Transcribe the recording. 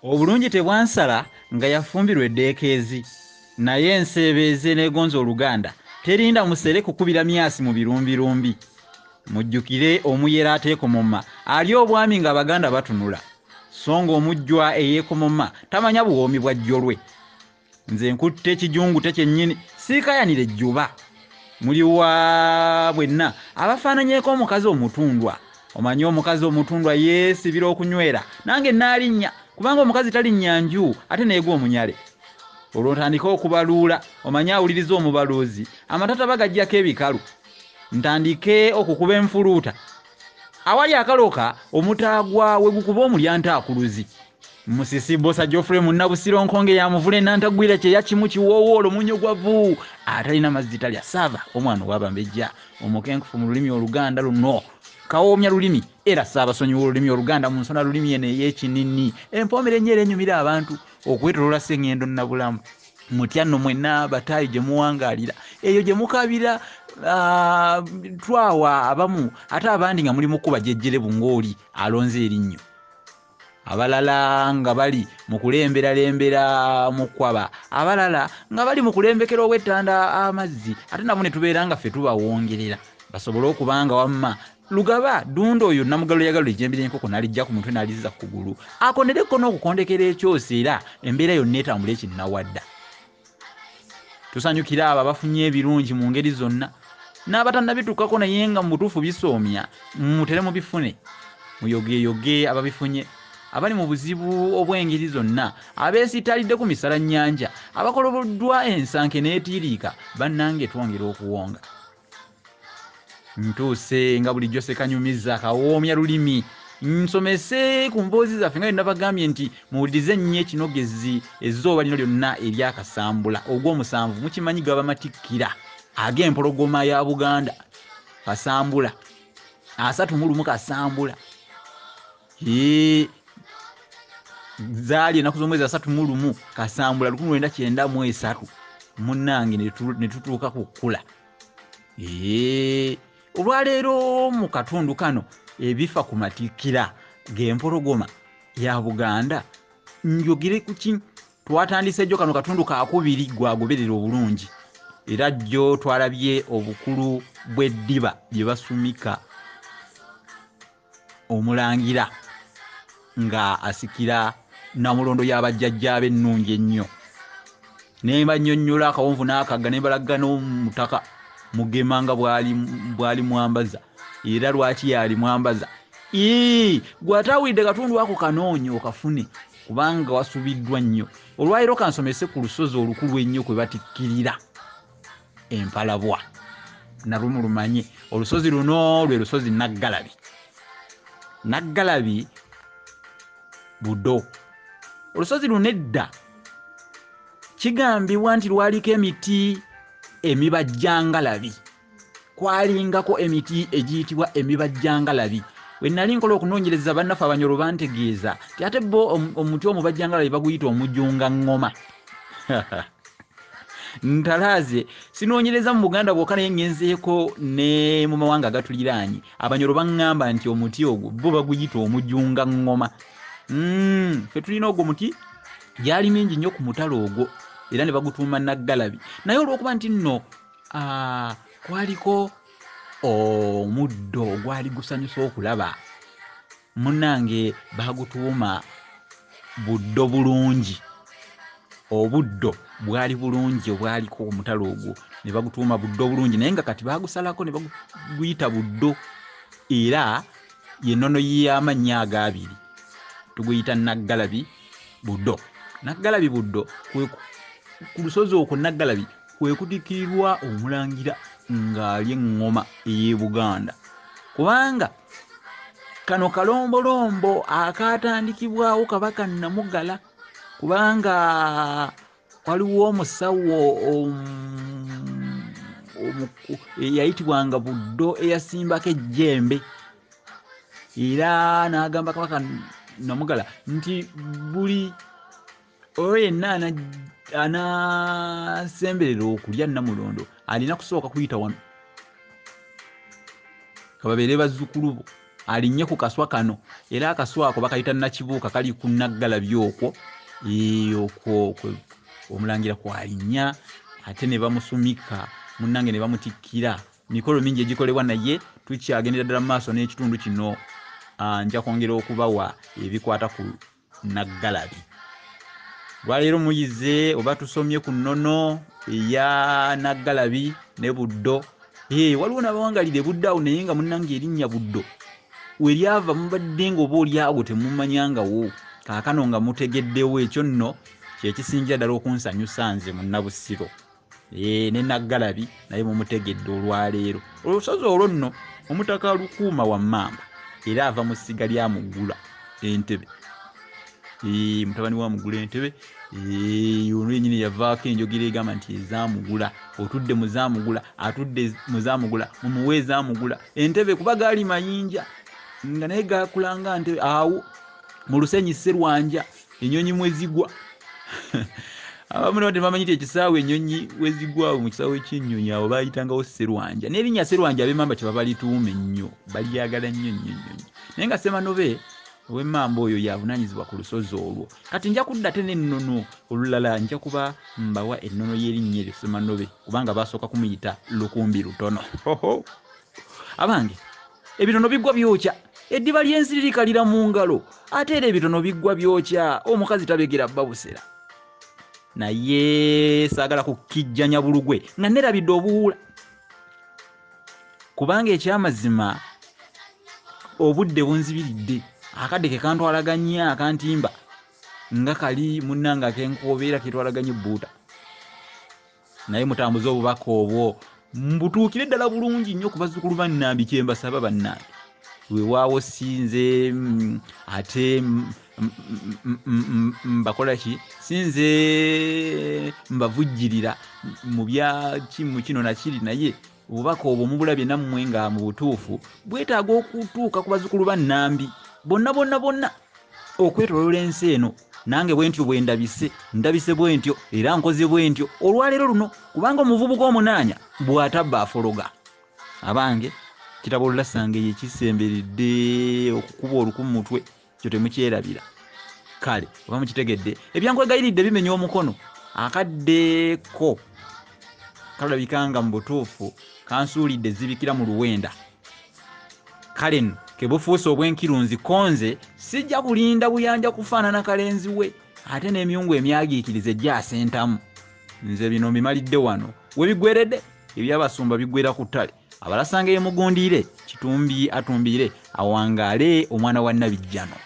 Obulungi tebwansala nga yafumbirwa eddeekeezi, naye enseebeeze n'egonza Oluganda terinda musere kukubira myasi mu birumbirumbi. Mujjukire omuyera ateekomoma alya obwami ng'Abaganda batunula, so ng'omujjwa eyeekomoma tamanya buwoomi bwa jjolwe. Nze nkutte kijungute kyennyini siikayanira ejjuba. Muliwa bwenna abafaananyeeko omukazi omutundwa. Omanyi omukazi omutundwa yeesibira okunywera, nange naalinnya kubanga omukazi talinnya nju ate neegwa omunyale. Olwo ntandike okubaluula, omanyi awuliriza omubaluuzi, amatata bagaggyako ebikalu. Ntandike okukuba enfuluuta. Awali akaloka omutaagwa we gukuba omulyantaakuluzi. Musisi Bbosa Geoffrey Munnabusiro Nkonge ya muvule Nantagwira kyeya kimu kiwoowoolo munnyo gwa vvu atalina mazzi talya saava omwana ow'Abambejja omukenkufu mu lulimi Oluganda luno kawoomya lulimi era Ssaabasonyiwa olulimi Oluganda mu nsona lulimi eno ey'ekinini empoomera ennyo era enyumira abantu okwetoloola Ssengendo Nabulamu. Mutya nno mwenna bataayi gye muwangaalira eyo gye mukabira twawa abamu ate abandi nga muli mu kkuba jjejjerebu ng'oli alonze erinnyo. Abalala nga bali mu kulemberalembera mu kkwaba, abalala nga bali mu kulembekera ow'ettanda amazzi, ate nabo ne tubeera nga ffe tubawongerera basobole okuba nga wamma Lugaba Ddunda oyo Namugalo yagalula ejjembe ly'enkoko n'aliggya ku mutwe n'alizza ku kugulu, akonereko n'okukondekera ekyosi era embeera yonna etambule kinnawadda. Tusanyukira abo abafunye ebirungi mu ngeri zonna n'abatannabituukako naye nga mu butuufu bisoomya, mutere mubifune, muyogeeyoge ababifunye, abali mu buzibu obw'engeri zonna, abeesittalidde ku misalannyanja, abakoloboddwa ensanke n'etiiriika, bannange twongera okuwonga. Ntuuse nga bulijjo Ssekanyumiza kawoomya lulimi nsomese ku mboozi zaffe nga bwe nabagambye nti muwulirize nnyo ekinogezi ezzooba lino lyonna eryakasambula ogw'omusanvu mukimanyi gaba matikkira ag'empologoma ya Buganda Kasambula 31 Kasambula. Zaali ennaku z'omwezi 31 Kasambula 1993 munnange ne tutuuka ku kkula. Olwaleero mu katundu kano ebifa ku matikkira g'empologoma ya Buganda njogere ku ki? Twatandise jjo kano katundu kaakubiri gwagoberera obulungi era jjo twalabye obukulu bw'eddiba lye basumika omulangira nga asikira Namulondo y'abajjajjaabe ennungi ennyo. Ne mbannyonnyola akawonvu n'akagga ne mbalaga n'omutaka Mugema nga bw'ali mwambaza era lwaki yali mwambaza. Gwe ataawulidde katundu ako kanoonye okafune kubanga wasubiddwa nnyo. Olwaleero kansomese ku lusozi olukulu ennyo kwe batikkirira empalabwa. Nalwo mulumanye olusozi luno lwe lusozi Naggalabi. Naggalabi Budo. Olusozi luno edda kigambibwa nti lwaliko emiti emibajjangalabi. Kwalingako emiti egiyitibwa emibajjangalabi. We nali nkola okunoonyereza bannaffe Abanyoro bantegeeza nti ate bo omuti omubajjangalabi baguyita omujungaŋŋoma. Ntalaaze sinoonyereza mu Buganda bwokka naye ngenzeeko ne mu mawanga agatuliraanye. Abanyoro baŋŋamba nti omuti ogwo bo baguyita omujungaŋŋoma. Ffe tulina ogwo muti gyali mingi nnyo ku mutala ogwo era ne bagutuuma Naggalabi. Naye olw'okuba nti nno kwaliko omuddo ogwali gusanyusa okulaba, munnange baagutuuma Buddo Bulungi. Obuddo bwali bulungi obwaliko omutala ogwo ne bagutuuma Buddo Bulungi, naye nga kati baagusalako ne baguyita Buddo era y'ennono y'amannya agaabiri tuguyita Naggalabi Buddo. Naggalabi Buddo ku lusozi okwo Naggalabi kwe kutikkirirwa omulangira ng'ali eŋŋoma ey'e Buganda, kubanga kano kalombolombo akaatandikibwawo Kabaka Namugala, kubanga waliwo omusawo eyayitibwanga Buddo eyasimbako ejjembe era n'agamba Kabaka Namugala nti buli oyo yenna anaasemberera okulya Namulondo alina kusooka kuyita wano, kababeere bazzukulu bo Alinnye ku kaswa kano, era akaswa ako bakayita Nakibuuka, kali ku Naggalabi okwo. Okwo omulangira kwalinnya, ate ne bamusumika munnange ne bamutikkira. Mikolo mingi egikolebwa, naye tukyagendera ddala mu maaso n'ekitundu kino. Nja kwongera okubawa ebikwata ku Naggalabi. Lwaleero muyize oba tusomye ku nnono eya Naggalabi ne Buddo. Waliwo n'abawangalira Buddo awo, naye nga munnange erinnya Buddo we lyava mubadde ng'oba oli awo temumanyangawo. Kaakano nga mutegeddewo, ekyo nno kyekisingira ddala okunsanyusa nze Munnabusiro. Ne Naggalabi naye mumutegedde olwaleero. Olusozi olwo nno omutaka Lukuuma wa Mmamba, era ava mu ssiga lya Muggula Entebe. Mutabani wa Mugula Entebe ono yennyini yavaako enjogera egamba nti ezaamugula, otudde mu zaamugula, atudde mu zaamugula, mumuwe ezaamugula entebe, kuba gaali mayinja nga naye gakulanga ntebe awo mu lusenyi Sserwanja ennyonyi mwe zigwa. Abamu nabo tebamanyi nti ekisaawe ennyonyi we zigwa awo mu kisaawe ky'ennyonyi awo baayitangawo Sserwanja. N'erinnya Sserwanja ab'Emmamba kyebava balituuma ennyo, balyagala nnyo nnyo nnyo nnyo. Naye nga Ssemanobe ow'Emmamba oyo y'avunaanyizibwa ku lusozi olwo. Kati nja kudda ate n'ennono olulala, nja kuba mbawa ennono y'erinnya eryo Ssemanobe, kubanga baasooka kumuyita Lukumbi Lutono. Hoho! Abange, ebitono biggwa byokya, eddiba ly'ensiri likalira mu ngalo, ate era ebitono biggwa byokya, omukazi tabegera bbabusera. Naye saagala kukijjanya bulugwe nga nerabidde obuwuula, kubanga ekyamazima obudde bunzibiridde, akadde ke kantwalaganya akantimba nga kali munnange akenkobeera ketwalaganya ebbuuta. Naye mutambuze obubaka obwo mbutuukire ddala bulungi nnyo ku bazzukulu ba Nnambi, kye mbasaba bannange. Weewaawo sinze ate mbakola ki, sinze mbavujjirira mu bya mu kino na kiri, naye obubaka obwo mubulabye nammwe nga mu butuufu bwetaaga okutuuka ku bazzukulu ba Nnambi bonna bonna bonna okwetooloola ensi eno. Nange bwe ntyo bwe ndabise, ndabise bwe ntyo era nkoze bwe ntyo olwaleero luno, kubanga omuvubuka omunaanya bw'atabba afologa. Abange, kitabo Olulasanga eyo ekisemberedde okukuba oluku mu mutwe, kyo temukyerabira. Kale oba mukitegedde, ebyankwegayiridde bimenya omukono. Akadde ko kalabika nga mu butuufu kansuulidde zibikira mu luwenda. Kale nno ke bufuuse obw'enkirunzi konze sijja kulinda buyanja kufaanana kalenzi we, ate n'emyungu emyagiikirize ejja asentamu. Nze bino mbimalidde wano we biggweredde, eby'abasumba biggwera ku ttale. Abalasanga ye mugundiire, Kitumbi atumbiire, awangaale omwana wa Nnabijjano.